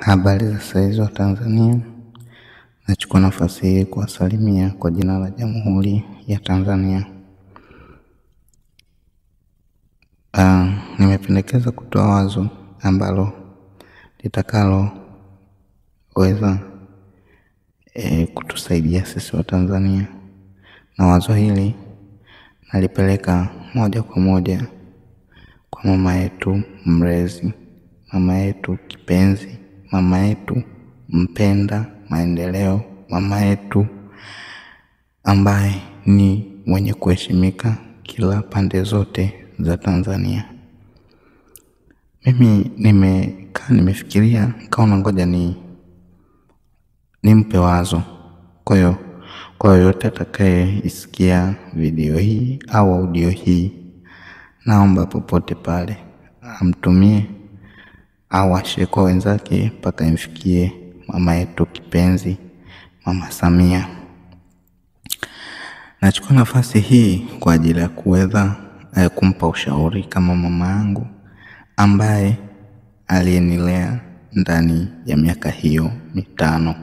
Habari za saizi wa Tanzania. Nachukua nafasi hii kuwasalimia kwa jina la Jamhuri ya Tanzania. Nimependekeza kutoa wazo ambalo litakalo weza kutusaidia sisi wa Tanzania, na wazo hili nalipeleka moja kwa moja kwa mama yetu mlezi, mama yetu kipenzi, mama yetu mpenda maendeleo, mama yetu ambaye ni mwenye kuheshimika kila pande zote za Tanzania. Mimi nimekaa nimefikiria, nikaona ngoja nimpe wazo. Kwa hiyo kwa yoyote atakayeisikia video hii au audio hii, naomba popote pale amtumie au ashare kwa wenzake mpaka imfikie mama yetu kipenzi, Mama Samia. Nachukua nafasi hii kwa ajili ya kuweza kumpa ushauri kama mama yangu ambaye aliyenilea ndani ya miaka hiyo 5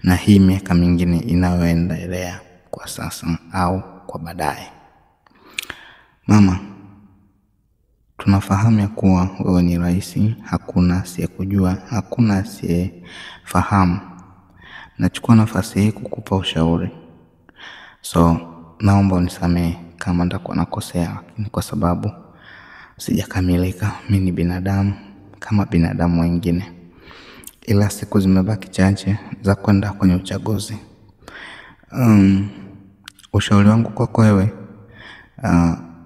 na hii miaka mingine inayoendelea kwa sasa au kwa baadaye. Mama, tunafahamu ya kuwa wewe ni rais, hakuna asiyekujua, hakuna asiyefahamu. Nachukua nafasi hii kukupa ushauri. So, naomba unisamehe kama nitakuwa nakosea, lakini kwa sababu sijakamilika, mimi ni binadamu kama binadamu wengine. Ila siku zimebaki chache za kwenda kwenye uchaguzi. Ushauri wangu kwako wewe,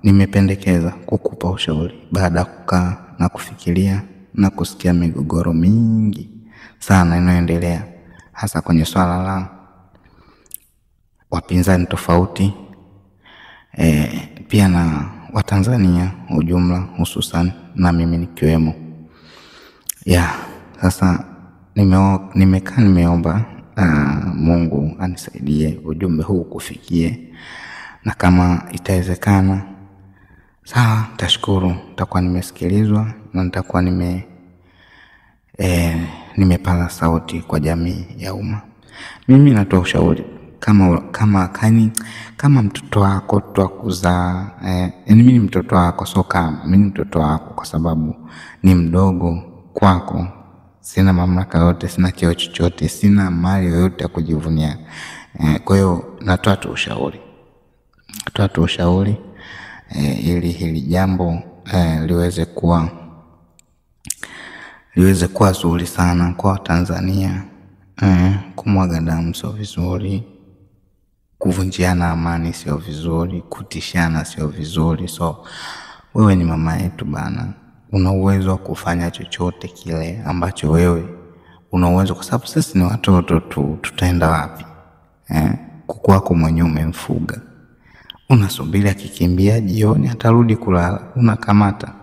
nimependekeza kukupa ushauri baada ya kukaa na kufikiria na kusikia migogoro mingi sana inayoendelea, hasa kwenye swala la wapinzani tofauti, pia na Watanzania ujumla, hususan na mimi nikiwemo. Sasa nimekaa nimeomba Mungu anisaidie ujumbe huu kufikie, na kama itawezekana sawa, nitashukuru, nitakuwa nimesikilizwa na nitakuwa nimepaza sauti kwa jamii ya umma. Mimi natoa ushauri kama mtoto wako twakuzaa, mimi ni mtoto wako, sio kama mimi ni mtoto wako kwa sababu ni mdogo kwako, sina mamlaka yote, sina cheo chochote, sina mali yoyote ya kujivunia. Kwa hiyo natoa tu ushauri. Natoa tu ushauri ili hili jambo liweze kuwa zuri sana kwa Tanzania. Kumwaga damu sio vizuri, kuvunjiana amani sio vizuri, kutishana sio vizuri. So wewe ni mama yetu bana, una uwezo wa kufanya chochote kile ambacho wewe una uwezo, kwa sababu sisi ni watoto tu, tutaenda wapi? Kuku wako mwenyewe umemfuga, unasubiri akikimbia jioni atarudi kulala, unakamata.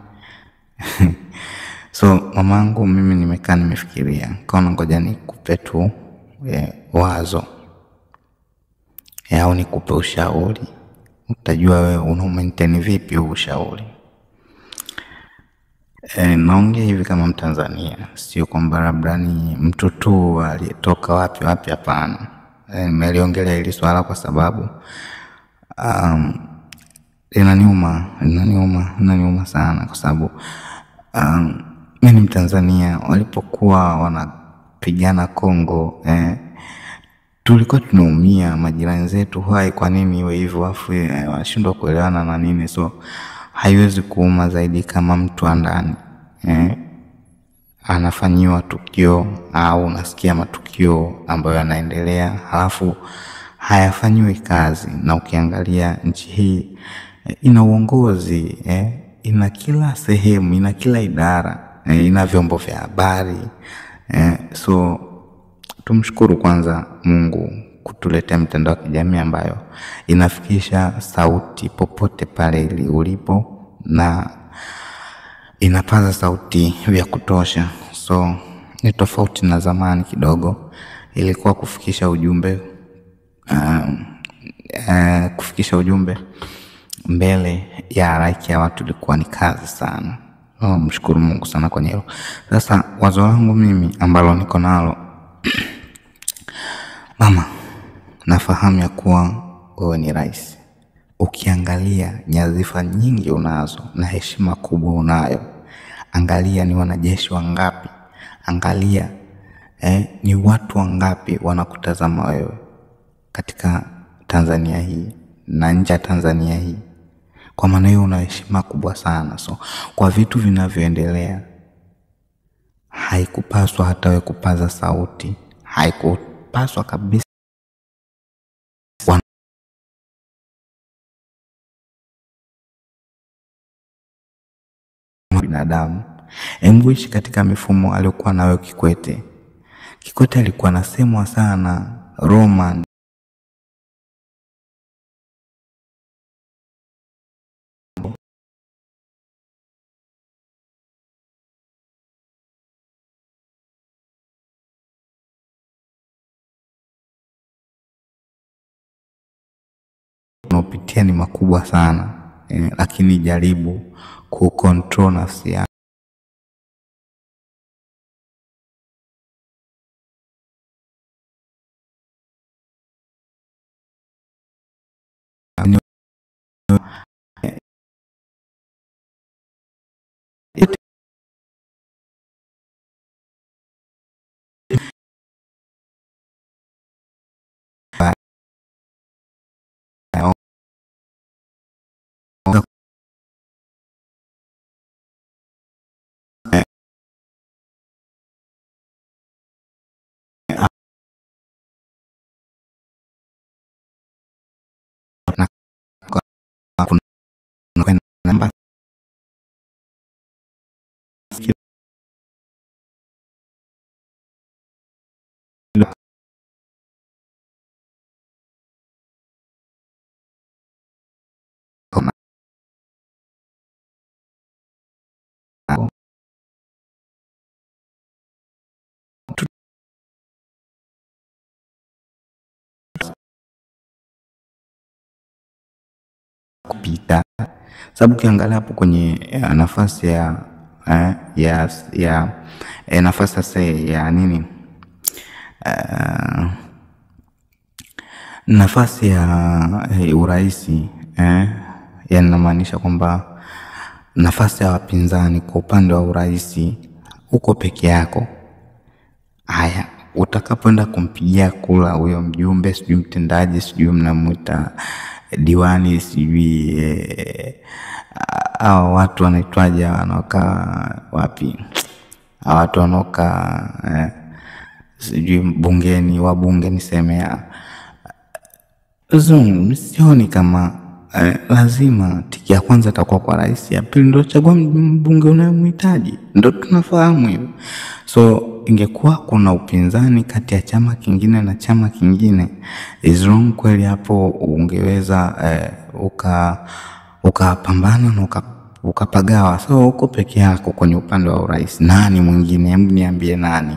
So mamangu, mimi nimekaa nimefikiria, nikaona ngoja nikupe tu wazo au nikupe ushauri. Utajua wewe una maintain vipi huu ushauri. Naongea hivi kama Mtanzania, sio kwamba labda ni mtu tu aliyetoka wapi wapi, hapana. Nimeliongelea hili swala kwa sababu linaniuma sana, kwa sababu mimi ni Mtanzania. Walipokuwa wanapigana Kongo, tulikuwa tunaumia, majirani zetu, hai kwa nini iwe hivyo, afu wanashindwa kuelewana na nini. So haiwezi kuuma zaidi kama mtu wa ndani anafanyiwa tukio au unasikia matukio ambayo yanaendelea halafu hayafanyiwi kazi. Na ukiangalia nchi hii ina uongozi, ina kila sehemu, ina kila idara, ina vyombo vya habari. So tumshukuru kwanza Mungu kutuletea mtandao wa kijamii ambayo inafikisha sauti popote pale ulipo na inapaza sauti vya kutosha. So ni tofauti na zamani kidogo, ilikuwa kufikisha ujumbe kufikisha ujumbe mbele ya halaiki ya watu ilikuwa ni kazi sana. Mshukuru Mungu sana kwenye hilo. Sasa wazo langu mimi ambalo niko nalo mama, nafahamu ya kuwa wewe ni rais. Ukiangalia nyadhifa nyingi unazo na heshima kubwa unayo. Angalia ni wanajeshi wangapi, angalia ni watu wangapi wanakutazama wewe katika Tanzania hii na nje ya Tanzania hii. Kwa maana hiyo una heshima kubwa sana. So kwa vitu vinavyoendelea, haikupaswa hata wewe kupaza sauti, haikupaswa kabisa. Binadamu, hebu ishi katika mifumo aliyokuwa nayo Kikwete. Kikwete alikuwa anasemwa sana Roman unaopitia ni makubwa sana, lakini jaribu kucontrol nafsi yako. Namba kupita, sababu ukiangalia hapo kwenye nafasi ya nafasi sasa ya nini, nafasi ya uraisi, yani namaanisha kwamba nafasi ya wapinzani kwa upande wa uraisi uko peke yako. Haya, utakapoenda kumpigia kula huyo mjumbe, sijui mtendaji, sijui mnamuita diwani, sijui hao watu wanaitwaje, wanaokaa wapi, hao watu wanaokaa sijui bungeni, wabunge niseme, sioni kama lazima tiki ya kwanza itakuwa kwa rais, ya pili ndio chagua mbunge unayemhitaji, ndio tunafahamu hivyo. So ingekuwa kuna upinzani kati ya chama kingine na chama kingine, is wrong kweli, hapo ungeweza ukapambana na ukapagawa. So uko peke yako kwenye upande wa urais, nani mwingine? Hebu niambie nani?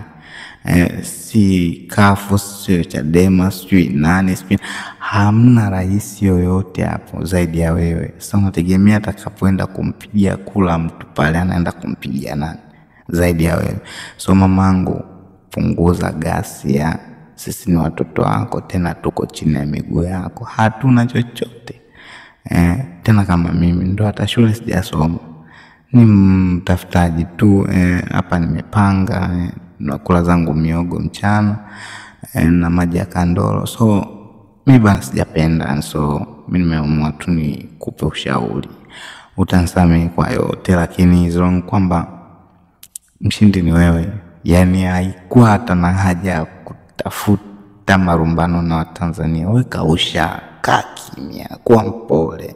Si kafu, si Chadema, sijui nani, sijui, hamna rais yoyote hapo zaidi ya wewe. Sasa unategemea atakapoenda kumpigia kula mtu pale, anaenda kumpigia nani zaidi ya wewe? So mamangu, punguza ghasia, sisi ni watoto wako, tena tuko chini ya miguu yako, hatuna chochote. Tena kama mimi ndo hata shule sijasoma, ni mtafutaji tu. Hapa nimepanga, nakula zangu miogo mchana na maji ya kandolo. So mi bana sijapenda, so mi nimeamua tu nikupe ushauri, utanisamehe kwa yote, lakini is wrong kwamba mshindi ni wewe. Yani haikuwa hata na haja ya kutafuta marumbano na Watanzania. Wewe kausha, kaa kimya, kuwa mpole.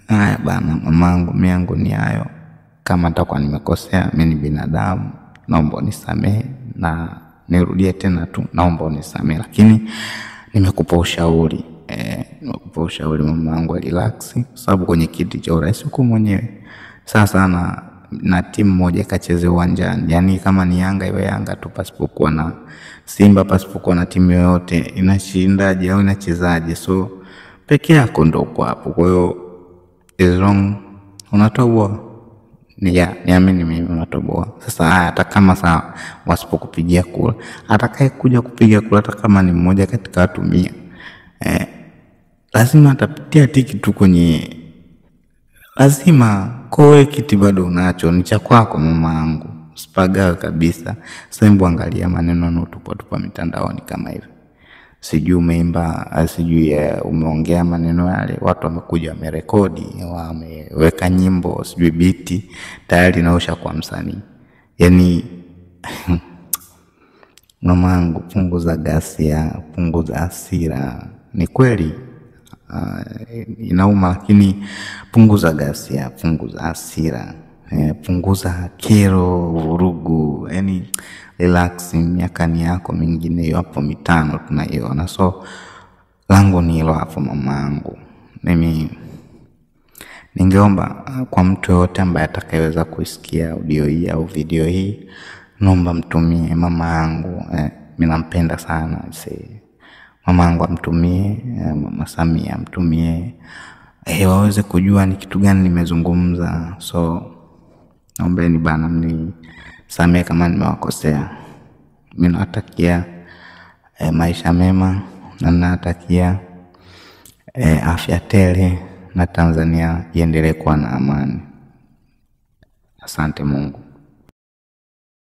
Haya bana mamangu, mi yangu ni hayo. Kama nitakuwa nimekosea, mi ni binadamu, naomba unisamehe, na nirudie tena tu, naomba unisamehe, lakini nimekupa ushauri. Nimekupa ushauri mamangu, relax, sababu kwenye kiti cha urais uko mwenyewe. Sasa na timu moja ikacheze uwanjani, yani kama ni Yanga iwe Yanga tu, pasipokuwa na Simba, pasipokuwa na timu yoyote, inashindaje au inachezaje? So peke yako ndo uko hapo. Kwa hiyo is wrong, unatoa. Niamini mimi unatoboa. Sasa hata kama sawa wasipokupigia kura, atakaye kuja kupiga kura hata kama ni mmoja katika watu 100, lazima atapitia tiki tu kwenye, lazima kowe kiti bado unacho, ni cha kwako mama yangu, usipagawe kabisa. Sasa hebu angalia maneno yanayotupwa tupa mitandaoni kama hivi, sijui umeimba, sijui umeongea maneno yale, watu wamekuja wamerekodi, wameweka nyimbo, sijui biti, tayari naosha kwa msanii. Yani mamangu, punguza ghasia, punguza hasira. Ni kweli inauma, lakini punguza ghasia, punguza hasira, punguza kero, vurugu, yani relax. Miaka ni yako mingine hiyo hapo 5 tunaiona. So langu ni hilo hapo mamangu. Mimi ningeomba kwa mtu yoyote ambaye atakayeweza kuisikia audio hii au video hii, naomba mtumie mama yangu. Mimi nampenda sana mama yangu, amtumie mama Samia, amtumie waweze kujua ni kitu gani nimezungumza. So naombeni bana, mnisamee kama nimewakosea. Mimi nawatakia maisha mema na nawatakia afya tele na Tanzania iendelee kuwa na amani. Asante Mungu.